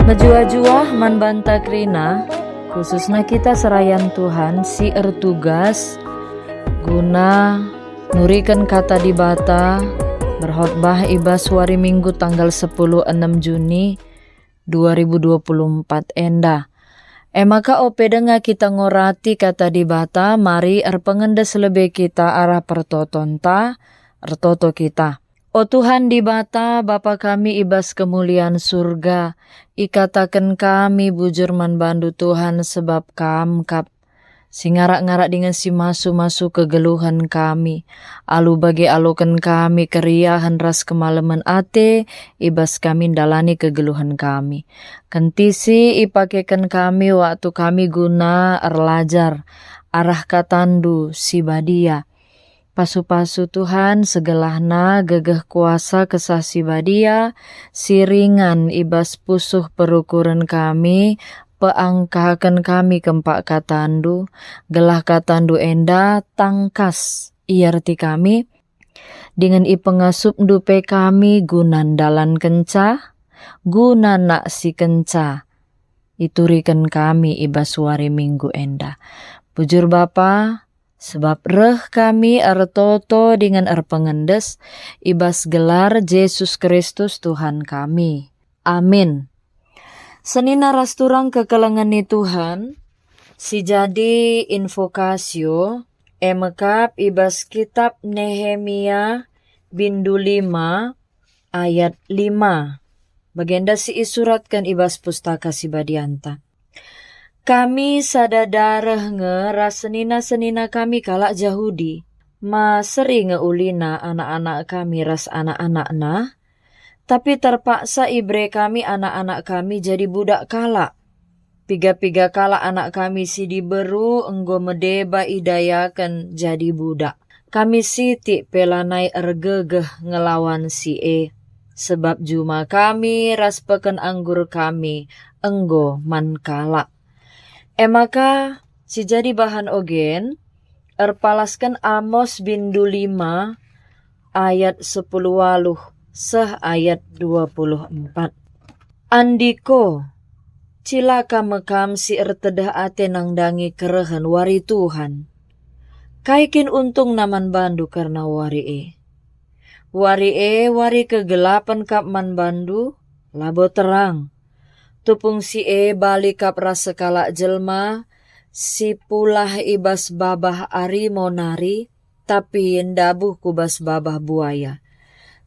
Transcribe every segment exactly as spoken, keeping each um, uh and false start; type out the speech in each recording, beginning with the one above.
Mejuah-juah man banta kerina, khususna kita serayan Tuhan si ertugas guna nuriken Kata Dibata, berkhotbah i bas wari Minggu tanggal sepuluh enem Juni dua ribu dua puluh empat enda. E maka ope denga kita ngorati Kata Dibata, mari erpengendes lebe kita arah pertotonta, ertoto kita. O Tuhan Dibata, Bapa kami i bas kemulian Surga, ikataken kami bujur man bandu Tuhan, sebab Kam kap si ngarak-ngarak dingen si masu-masu kegeluhen kami. Alu bage aloken kami keriahen ras kemalemen ate i bas kami ndalani kegeluhen kami. Kentisi ipakeken kami waktu kami guna erlajar arah katandu si badia. Pasu-pasu Tuhan, segelahna gegeh kuasa Kesah Si Badia, si ringan i bas pusuh perukuren kami, peangkaken kami kempak katandu, gelah katandu enda tangkas iarti kami, dingen ipengasupndu pe kami guna ndalankenca, guna naksikenca ituriken kami i bas wari Minggu enda. Bujur Bapa, sebab reh kami ertoto dingen erpengendes i bas gelar Jesus Kristus Tuhan kami. Amin. Senina ras turang kekelengen ni Tuhan, si jadi invokasio, e mekap i bas kitab Nehemia bindu lima ayat lima. Bagenda si isuratken i bas Pustaka Si Badianta. Kami sada dareh nge ras senina-senina kami kalak Jahudi. Ma seri nge ulina anak-anak kami ras anak-anakna? Tapi terpaksa ibere kami anak-anak kami jadi budak kalak. Piga-piga kalak anak kami si diberu enggo medeba idayaken jadi budak. Kami sitik pe lanai ergegeh ngelawan si e, sebab juma kami ras peken anggur kami enggo man kalak. E maka, si jadi bahan ogen, erpalasken Amos bindu lima ayat sepuluh waluh seh ayat dua puluh empat. Andiko, cilaka me kam si ertedeh ate nandangi kerehen wari Tuhan. Kai kin untungna man bandu kerna wari e? Wari e wari kegelapen kap man bandu, labo terang. Tupung si e bali kap ras sekalak jelma si pulah i bas babah arimo nari, tapi ndabuh ku bas babah buaya.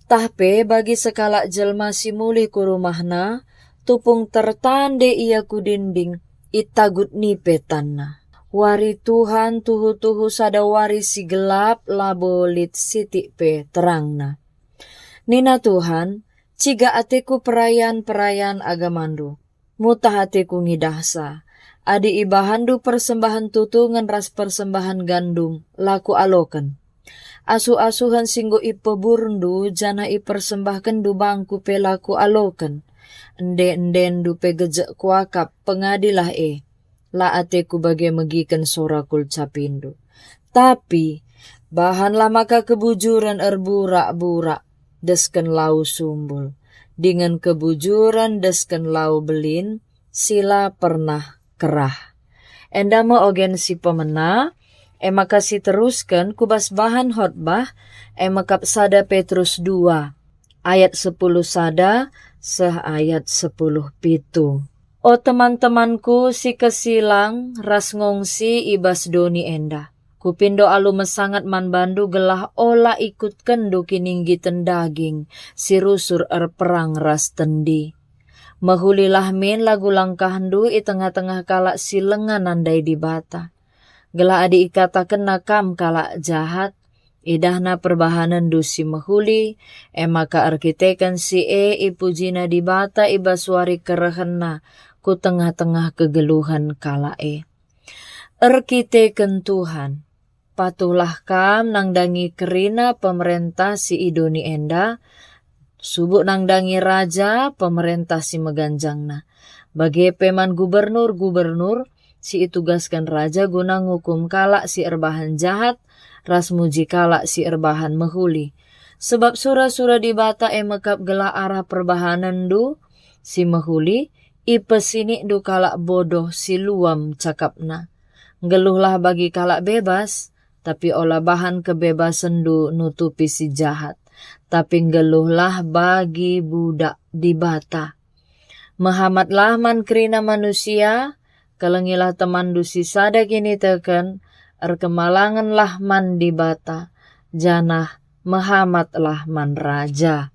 Tah pe bagi sekalak jelma si mulih ku rumahna, tupung tertande ia ku dinding, itagut nipe tanna. Wari Tuhan tuhu-tuhu sada wari si gelap, labo lit sitik pe terangna. Nina Tuhan, "Ciga ateku perayan-perayan agamandu. Mutah ateku ngidahsa. Adi ibahanndu persembahen tutungen ras persembahen gandum, la kualoken. Asuh-asuhen si enggo ipeburndu janah ipersembahkenndu bangku pe la kualoken. Ende-endenndu pe gejek kuakap, pengadilah e. La ateku bage megiken sora kulcapinndu. Tapi bahanlah maka kebujuren erburak-burak desken lau sumbul, dingen kebujuren desken lau belin si la pernah kerah." Enda me ogen si pemena, e maka siterusken ku bas bahan khotbah, e mekap sada Petrus dua ayat sepuluh sada seh ayat sepuluh pitu. O teman-temanku si kesilang ras ngongsi i bas doni enda, kupindo alu mesangat man bandu gelah ola ikutkenndu kininggiten daging si rusur erperang ras tendi. Mehulilah min lagu langkahndu i tengah-tengah kalak si langa nandai Dibata. Gelah adi ikatakenna kam kalak jahat, idahna perbahanenndu si mehuli, e maka erkiteken si e ipujina Dibata i bas wari kerehenNa ku tengah-tengah kegeluhen kalak e. Erkiteken Tuhan, patuhlah kam nandangi kerina pemerentah si i doni enda, subuk nandangi raja pemerentah si meganjangna, bage pe man gubernur-gubernur si itugasken raja guna ngukum kalak si erbahan jahat ras muji kalak si erbahan mehuli. Sebab sura-sura Dibata e mekap gelah arah perbahanenndu si mehuli ipesinikndu kalak bodoh si luam cakapna. Nggeluhlah bagi kalak bebas, tapi ola bahan kebebasenndu nutupi si jahat, tapi nggeluhlah bagi budak Dibata. Mehamatlah man kerina manusia, kelengilah temanndu si sada kiniteken, erkemalangenlah man Dibata, janah mehamatlah man raja.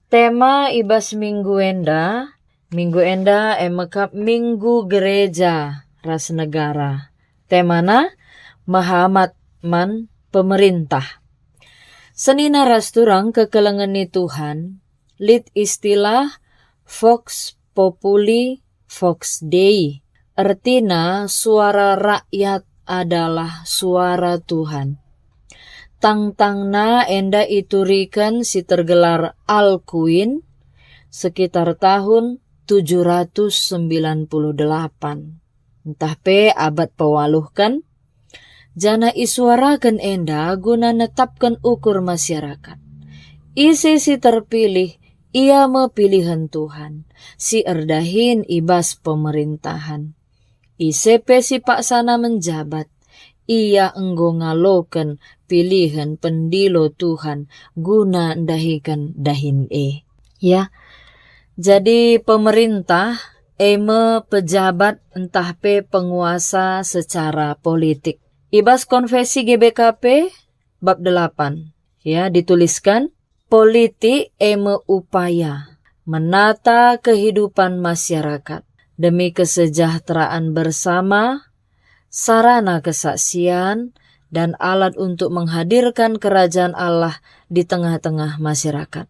Tema i bas minggu enda, minggu enda e mekap Minggu Gereja ras Negara. Temana, mehamat man pemerintah. Senina ras turang kekelengen ni Tuhan, lit istilah Vox Populi Vox Dei, ertina suara rakyat adalah suara Tuhan. Tangtangna enda ituriken si tergelar Alcuin sekitar tahun tujuh ratus sembilan puluh delapan, ntah pe abad pewaluhken, janah isuaraken enda guna netapken ukur masyarakat. Ise si terpilih, ia me pilihen Tuhan, si erdahin i bas pemerintahan. Ise pe si paksana menjabat, ia enggo ngaloken pilihen pendilo Tuhan guna ndahiken dahin e. Ya, jadi pemerintah e me pejabat ntah pe penguasa secara politik. I bas Konfesi G B K P bab delapan, ya, dituliskan, politik e me upaya menata kehidupan masyarakat demi kesejahteraan bersama, sarana kesaksian, dan alat untuk menghadirkan kerajaan Allah di tengah-tengah masyarakat.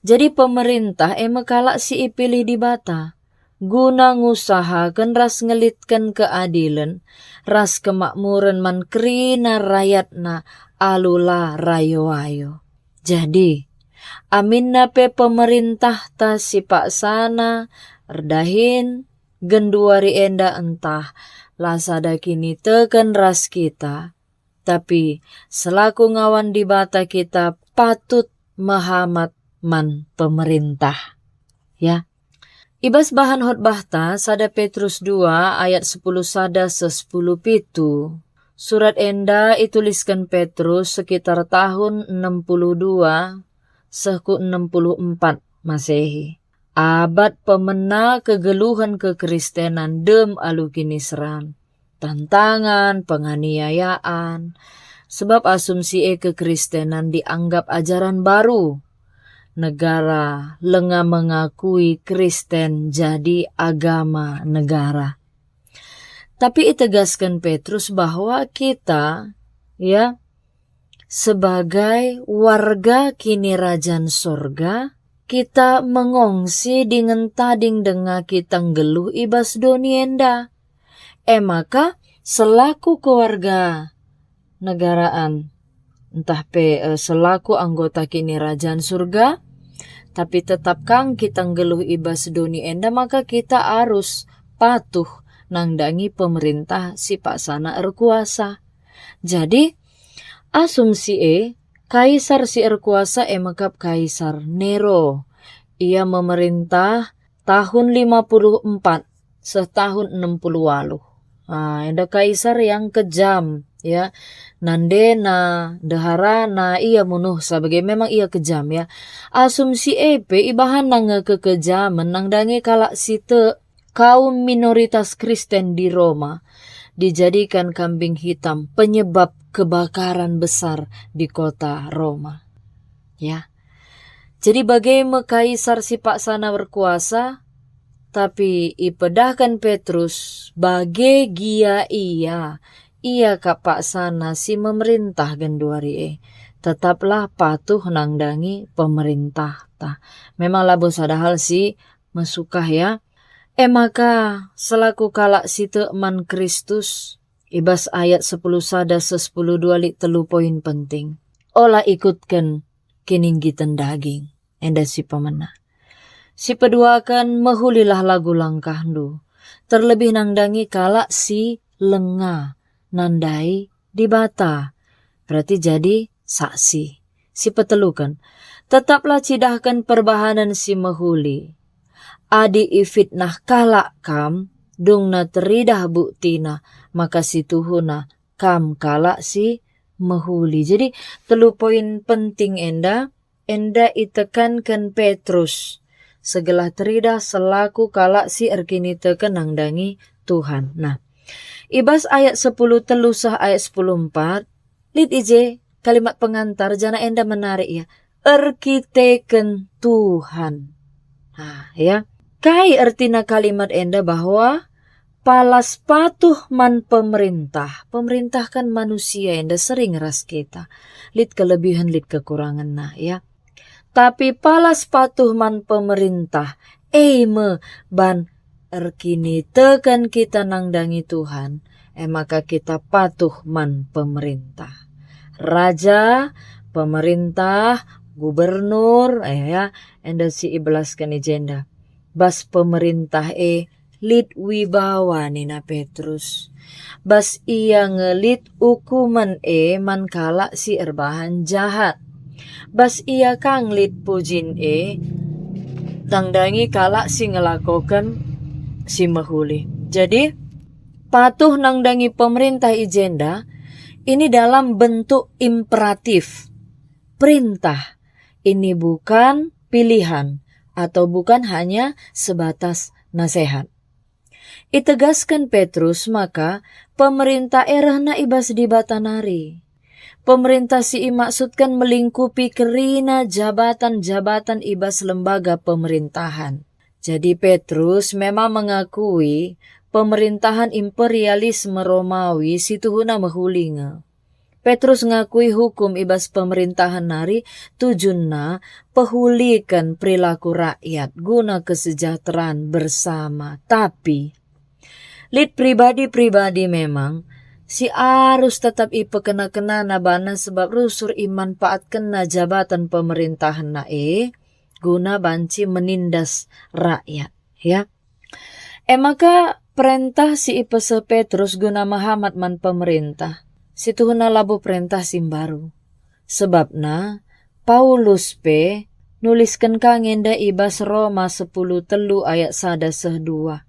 Jadi pemerintah e me kalak si ipilih Dibata guna ngusahaken ras ngelitken keadilen ras kemakmuren man kerina rayatna alu la rayo-ayo. Jadi, aminna pe pemerintahta si paksana erdahin genduari enda ntah la sada kiniteken ras kita, tapi selaku ngawan Dibata kita patut mehamat man pemerintah. Ya. I bas bahan khotbahta, sada Petrus dua ayat sepuluh sada seh sepuluh pitu. Surat enda itulisken Petrus sekitar tahun enam puluh dua seh ku enam puluh empat Masehi. Abad pemena kegeluhen kekristenan dem alu kiniseran, tantangan, penganiayaan. Sebab asumsi e kekristenan dianggap ajaran baru. Negara lenga mengakui Kristen jadi agama negara. Tapi itegasken Petrus bahwa kita, ya, sebagai warga Kinirajan Sorga, kita mengongsi dingen tading denga kita nggeluh i bas doni enda. E maka, selaku kewarga negaraan, ntah pe, eh, selaku anggota Kinirajan Surga, tapi tetap kang kita nggeluh i bas doni enda, maka kita arus patuh nandangi pemerintah si paksana erkuasa. Jadi, asumsi e, kaisar si erkuasa e mekap Kaisar Nero. Ia memerintah tahun lima puluh empat seh tahun enam puluh waluh. Ah, enda kaisar yang kejam, ya. Nandena, ndeharana, ia munuhsa bage, memang ia kejam, ya. Asumsi e pe ibahanna nge kekejamen nandangi kalak si tek. Kaum minoritas Kristen di Roma dijadikan kambing hitam penyebab kebakaran besar di kota Roma. Ya. Jadi bage me kaisar si paksana erkuasa, tapi ipedahken Petrus bage gia ia, ia kap paksana si memerintah genduari e. Tetaplah patuh nandangi pemerintahta. Memang labo sada hal si mesukah, ya. E maka, selaku kalak si tek man Kristus, i bas ayat sepuluh sada seh sepuluh dua lit telu poin penting. Ola ikutken kininggiten daging, enda si pemena. Si peduaken, mehulilah lagu langkahndu, terlebih nandangi kalak si lenga nandai Dibata, berarti jadi saksi. Si peteluken, tetaplah cidahken perbahanen si mehuli. Adi ifitnah kalak kam, dungna teridah buktina, maka situhuna kam kalak si mehuli. Jadi, telu poin penting enda, enda itekanken Petrus, segelah teridah selaku kalak si erkiniteken nandangi Tuhan. Nah, i bas ayat sepuluh telu seh ayat sepuluh empat, lit i je kalimat pengantar, janah enda menarik, ya, erkiteken Tuhan. Nah, ya. Kai ertina kalimat enda bahwa palas patuh man pemerintah? Pemerintah kan manusia, enda sering ras kita. Lit kelebihen, lit kekurangenna, ya. Tapi palas patuh man pemerintah, e me ban erkiniteken kita nandangi Tuhan, e maka kita patuh man pemerintah. Raja, pemerintah, gubernur, eh, ya, enda si ibelasken i jenda. Bas pemerintah e lit wibawa, nina Petrus. Bas ia nge lit ukumen e man kalak si erbahan jahat. Bas ia kang lit pujin e nandangi kalak si ngelakoken si mehuli. Jadi, patuh nandangi pemerintah i jenda ini dalam bentuk imperatif, perintah. Ini bukan pilihan atau bukan hanya sebatas nasihat. Itegasken Petrus maka pemerintah e rehna i bas Dibata nari. Pemerintah si imaksudken melingkupi kerina jabatan-jabatan i bas lembaga pemerintahan. Jadi Petrus memang mengakui pemerintahan imperialisme Romawi situhuna mehuli nge. Petrus ngakui hukum i bas pemerintahan nari tujunna pehuliken perilaku rakyat guna kesejahteraan bersama. Tapi, lit pribadi-pribadi memang si arus tetap ipekena-kenana bana sebab rusur imanfaatkenna jabatan pemerintahanna e guna banci menindas rakyat, ya. E maka perentah si ipeseh Petrus guna mehamat man pemerintah, situhuna labo perentah si mbaru. Sebabna, Paulus pe nulisken ka nge enda i bas Roma sepuluh telu ayat sada seh dua.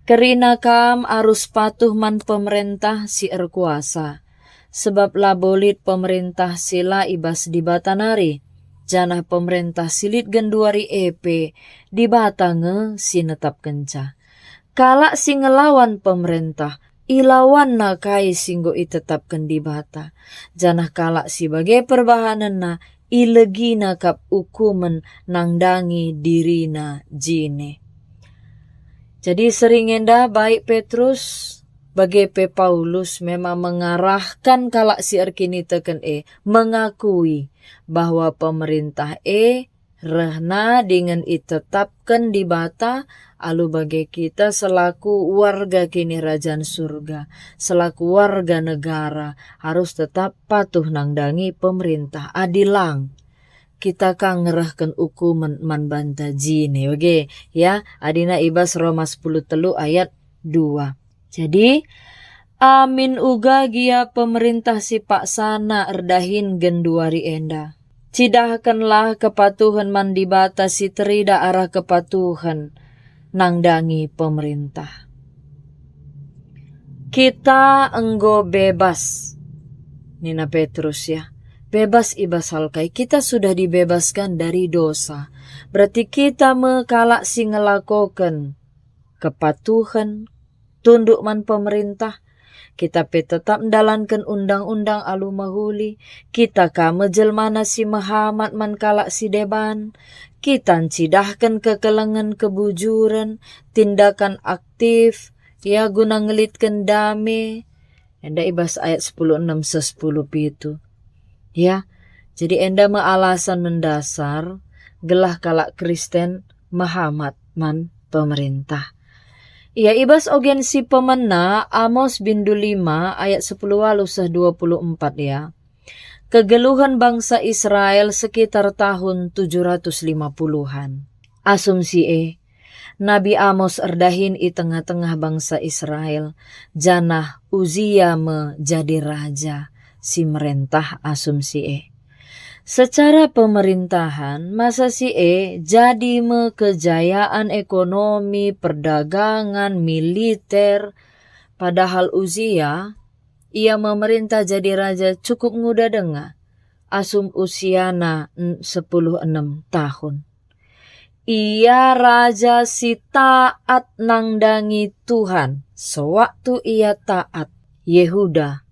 Kerina kam arus patuh man pemerentah si erkuasa, sebab labo lit pemerentah si la i bas Dibata nari, janah pemerentah si lit genduari e pe Dibata nge si netapkenca. Kalak si ngelawan pemerentah, ilawanna kai si enggo itetapken Dibata, janah kalak si bage perbahanenna, ilegina kap ukumen nandangi dirina jine. Jadi sering enda baik Petrus, bage pe Paulus memang mengarahkan kalak si erkiniteken e mengakui bahwa pemerintah e rehna dingen itetapken Dibata, alu bage kita selaku warga Kinirajan Surga, selaku warga negara, arus tetap patuh nandangi pemerintah. Adi lang, kita ka ngerehken ukumen man banta jine, bage, ya, adina i bas Roma sepuluh telu ayat dua. Jadi, amin uga gia pemerintah si paksana erdahin genduari enda. Cidahkenlah kepatuhen man Dibata si terida arah kepatuhen nandangi pemerintah. Kita enggo bebas, nina Petrus, ya. Bebas i bas hal kai? Kita sudah dibebaskan dari dosa. Berarti kita me kalak si ngelakoken kepatuhen, tunduk man pemerintah. Kita pe tetap ndalanken undang-undang alu mehuli. Kita ka me jelmana si mehamat man kalak si deban. Kita ncidahken kekelengen, kebujuren, tindakan aktif, ya, guna ngelitken dame. Enda i bas ayat sepuluh enam seh sepuluh pitu. Ya, jadi enda me alasan mendasar gelah kalak Kristen mehamat man pemerintah. Ia i bas ogen si pemena Amos bindu lima ayat sepuluh waluh seh dua puluh empat, ya. Kegeluhen bangsa Israel sekitar tahun tujuh ratus lima puluhan. Asumsi e, Nabi Amos erdahin i tengah-tengah bangsa Israel, janah Uzia me jadi raja si merentah asumsi e. Secara pemerintahan, masa si e jadi me kejayaan ekonomi, perdagangan, militer, padahal Uzia, ia memerintah jadi raja cukup nguda denga, asum usiana en-, sepuluh enem tahun. Ia raja si taat nandangi Tuhan. Sewaktu ia taat, Yehuda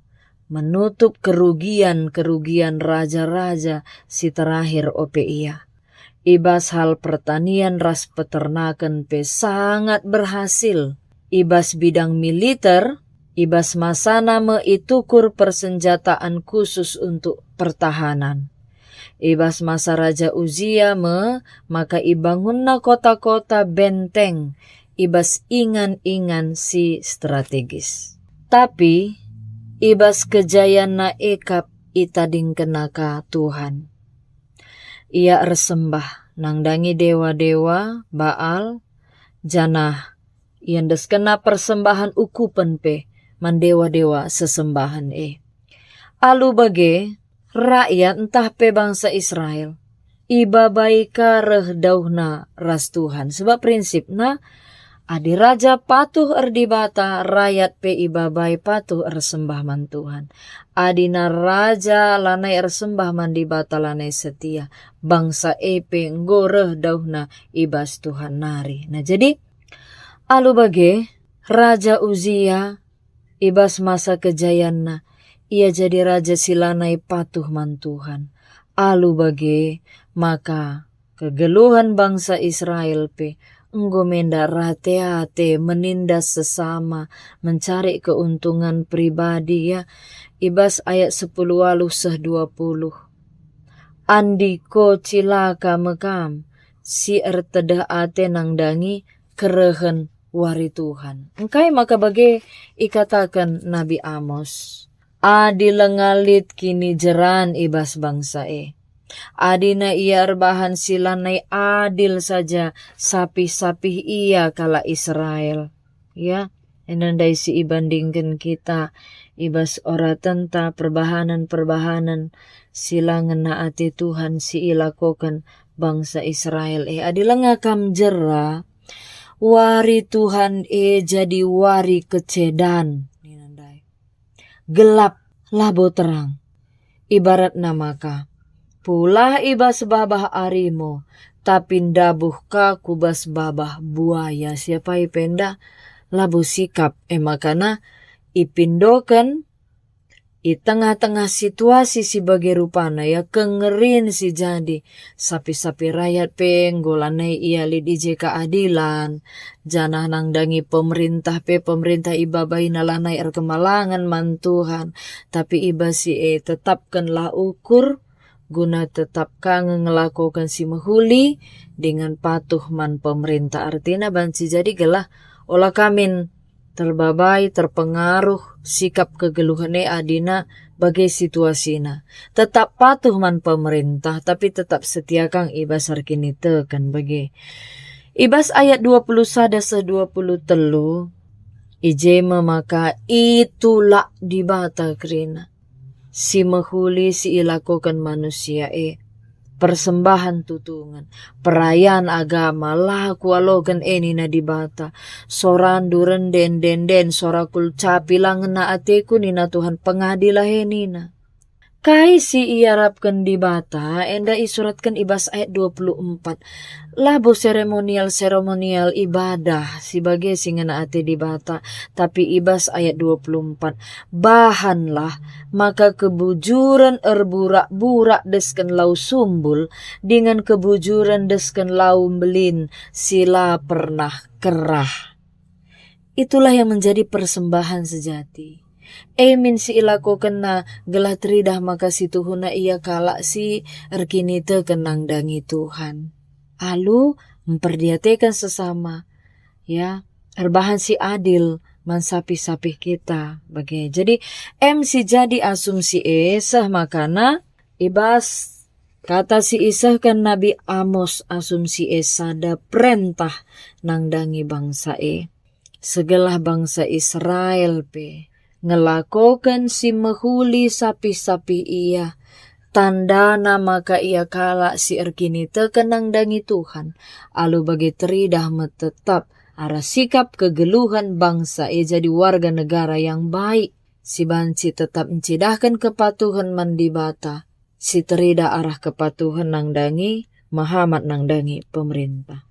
menutup kerugian-kerugian raja-raja si terakhir ope ia. I bas hal pertanian ras peternaken pe sangat berhasil. I bas bidang militer, i bas masana me itukur persenjataan khusus untuk pertahanan. I bas masa Raja Uzia me maka ibangunna kota-kota benteng i bas ingan-ingan si strategis. Tapi i bas kejayanna e kap itadingkenna ka Tuhan. Ia ersembah nandangi dewa-dewa Baal, janah iendeskenna persembahan ukupen pe man dewa-dewa sesembahen e. Alu bage, rakyat ntah pe bangsa Israel ibabai ka reh dauhna ras Tuhan. Sebab prinsipna, adi raja patuh erdibata, rakyat pe ibabai patuh ersembah man Tuhan. Adina raja lanai ersembah man Dibata lanai setia, bangsa e pe enggo reh dauhna i bas Tuhan nari. Nah, jadi, alu bage, Raja Uzia i bas masa kejayanna, ia jadi raja si lanai patuh man Tuhan. Alu bage, maka kegeluhen bangsa Israel pe enggo menda rate-ate menindas sesama, mencari keuntungan pribadi, ya. I bas ayat sepuluh waluh seh dua puluh. Andiko cilaka me kam, si ertedeh ate nandangi kerehen wari Tuhan. Engkai maka bage ikataken Nabi Amos, "Adi langa lit kinijeran i bas bangsa e, adina ia erbahan si lanai adil saja sapih-sapih ia kalak Israel." Ya, enda ndai si ibandingken kita i bas oratenta perbahanen-perbahanen si la ngena ate Tuhan si ilakoken bangsa Israel e. Adi langa kam jera, wari Tuhan e jadi wari kecedan, nina ndai. Gelap, labo terang. Ibaratna maka, pulah i bas babah arimo, tapi ndabuh ka ku bas babah buaya. Siapai pe enda labo sikap, e makana ipindoken i tengah-tengah situasi si bage rupana, ya, kengerin si jadi. Sapih-sapih rayat pe enggo lanai ia lit i je keadilan, janah nandangi pemerintah pe, pemerintah ibabaina lanai erkemalangen man Tuhan. Tapi i bas si e tetapkenlah ukur, guna tetap ka nge ngelakoken si mehuli dingen patuh man pemerintah. Ertina banci jadi gelah ola ka min terbabai, terpengaruh sikap kegeluhen e adina bage situasina. Tetap patuh man pemerintah, tapi tetap setia kang i bas erkiniteken bage. I bas ayat dua puluh sada seh dua puluh telu, i je me maka itulak Dibata kerina si mehuli si ilakoken manusia e. Persembahan tutungen, perayan agama, la kualoken e, nina Dibata. Sorandu rende ende-enden, sora kulcapi, la ngena ateku, nina Tuhan, pengadilah e, nina. Kai si iarapken Dibata enda isuratken i bas ayat dua puluh empat. Labo seremonial-seremonial ibadah si bage si ngena ate Dibata, tapi i bas ayat dua puluh empat, "Bahanlah maka kebujuren erburak-burak desken lau sumbul, dingen kebujuren desken lau mbelin si la pernah kerah." Itulah yang menjadi persembahan sejati. E min si ilakokenna gelah teridah maka situhuna ia kalak si erkiniteken nandangi Tuhan. Alu mperdiateken sesama, ya, erbahan si adil man sapih-sapih kita bage. Jadi, em si jadi asum si e seh makana i bas kata si isehken Nabi Amos asum si e sada perentah nandangi bangsa e. Segelah bangsa Israel pe ngelakoken si mehuli sapih-sapih ia, tandana maka ia kalak si erkiniteken nandangi Tuhan. Alu bage teridah me tetap arah sikap kegeluhen bangsa e jadi warga negara yang baik, si banci tetap ncidahken kepatuhen man Dibata, si teridah arah kepatuhen nandangi mehamat nandangi pemerintah.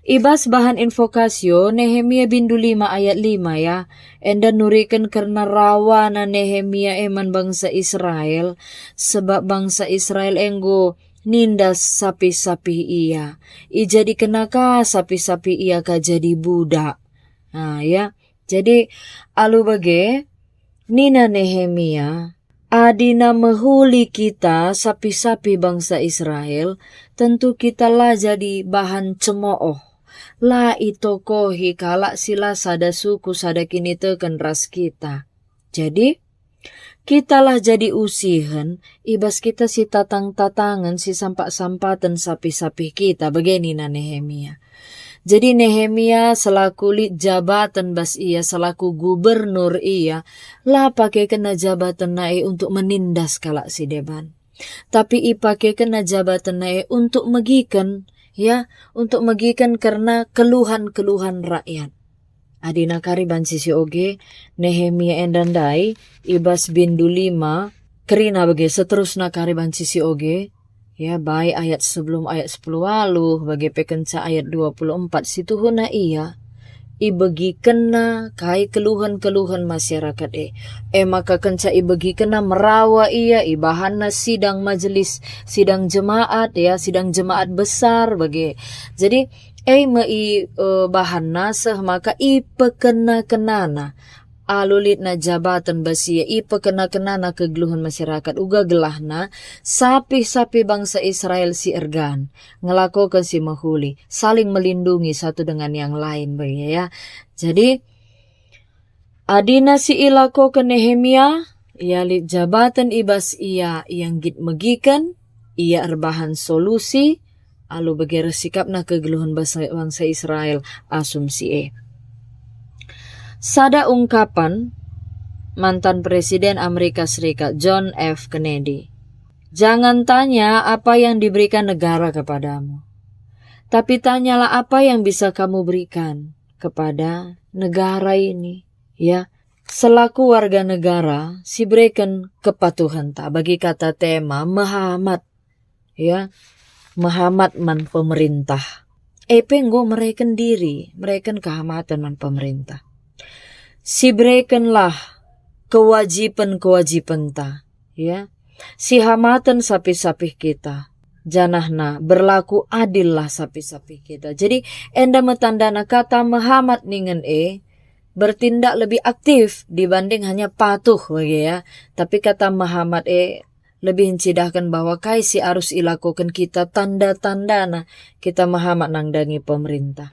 I bas bahan invokasio, Nehemia bindu lima ayat lima, ya, enda nuriken kerna rawana Nehemia e man bangsa Israel, sebab bangsa Israel enggo nindas sapih-sapih ia. Ijadikenna ka sapih-sapih ia ka jadi budak. Nah, ya. Jadi, alu bage, nina Nehemia, adina mehuli kita sapih-sapih bangsa Israel, tentu kita la jadi bahan cemooh. La itokohi kalak si la sada suku, sada kiniteken ras kita. Jadi, kitalah jadi usihen i bas kita si tatang-tatangen, si sampak-sampaten sapih-sapih kita, bage nina Nehemia. Jadi Nehemia selaku lit jabaten bas ia selaku gubernur ia, la pakekenna jabatenna e untuk menindas kalak si deban. Tapi ipakekenna jabatenna e untuk megiken, ya, untuk megiken kerna keluhan-keluhan rakyat. Adina kari banci si oge, Nehemia enda ndai, i bas bindu lima, kerina bage seterusna kari banci si oge, ya, bai ayat sebelum ayat sepuluh waluh, bage pe kenca ayat dua puluh empat, si tuhuna ia, ibegikenna kai keluhen-keluhen masyarakat e. E maka kenca ibegikenna merawa ia, ibahanna sidang majelis, sidang jemaat, ya, sidang jemaat besar, bage. Jadi, e me i, e, bahanna seh maka ipekena-kenana. Alu litna jabaten bas ia, ipekena-kenana kegeluhen masyarakat, uga gelahna sapih-sapih bangsa Israel si ergan, ngelakoken si mehuli, saling melindungi satu dengan yang lain, bage, ya. Jadi, adina si ilakoken Nehemia, ia lit jabaten i bas ia, ia nggit megiken, ia erbahan solusi, alu bage ras sikapna kegeluhen bangsa, bangsa Israel asum si e. Sada ungkapen mantan Presiden Amerika Serikat John F. Kennedy, "Jangan tanya apa yang diberikan negara kepadamu, tapi tanyalah apa yang bisa kamu berikan kepada negara ini." Ya, selaku warga negara, sibereken kepatuhenta bagi kata tema mehamat, ya, mehamat man pemerintah. E pe enggo mereken diri, mereken kehamaten man pemerintah. Siberekenlah kewajiben-kewajibenta, ya. Sihamaten sapih-sapih kita, janahna berlaku adillah sapih-sapih kita. Jadi, enda me tandana kata mehamat ningen e bertindak lebih aktif dibanding hanya patuh bage, ya. Tapi kata mehamat e lebih ncidahken bahwa kai si arus ilakoken kita, tanda-tandana kita mehamat nandangi pemerintah.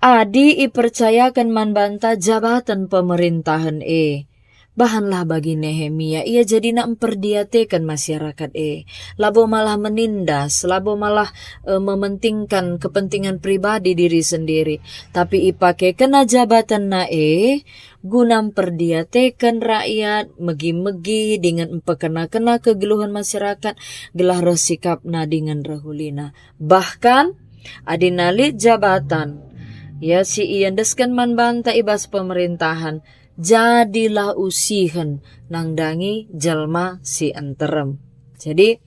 Adi ipercayaken man banta jabaten pemerintahen e, bahanlah bagi Nehemia, ia jadina mperdiateken masyarakat e. Labo malah menindas, labo malah, e, mementingkan kepentingan pribadi diri sendiri, tapi ipakekenna jabatenna e guna mperdiateken rakyat, megi-megi dingen mpekena-kena kegeluhen masyarakat, gelah reh sikapna dingen reh ulina. Bahkan, adina lit jabaten, ya, si iendesken man banta i bas pemerintahen, jadilah usihen nandangi jelma si nterem. Jadi,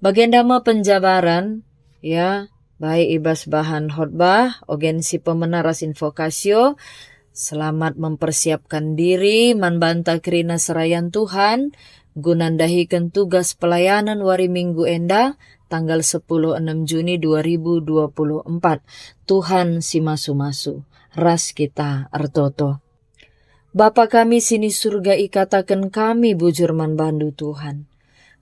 bagenda me penjabaren, ya, bai i bas bahan khotbah, ogen si pemena ras invokasio, selamat mempersiapkan diri man banta kerina serayan Tuhan, guna ndahiken tugas pelayanan wari Minggu enda, tanggal sepuluh enam Juni dua ribu dua puluh empat. Tuhan si masu-masu, ras kita ertoto. Bapa kami si ni Surga, ikataken kami bujur man bandu, Tuhan.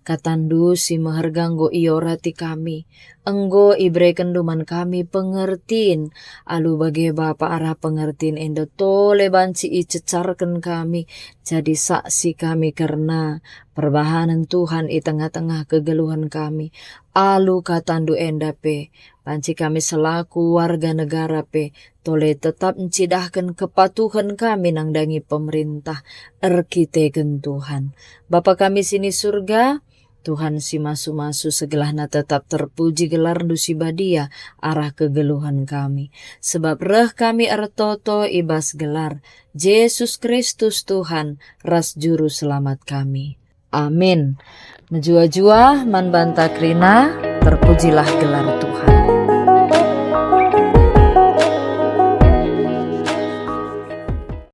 KataNdu si meherga enggo iorati kami, enggo iberekenNdu man kami pengertin. Alu bage Bapa, arah pengertin enda tole banci icecarken kami, jadi saksi kami kerna perbahanen Tuhan i tengah-tengah kegeluhen kami. Alu KataNdu enda pe, banci kami selaku warga negara pe tole tetap ncidahken kepatuhen kami nandangi pemerintah erkiteken Tuhan. Bapa kami si ni Surga, Tuhan si masu-masu, segelahna tetap terpuji gelarNdu si badia arah kegeluhen kami. Sebab reh kami ertoto i bas gelar Jesus Kristus Tuhan ras Juru Selamat kami. Amin. Mejuah-juah man banta kerina, terpujilah gelar Tuhan.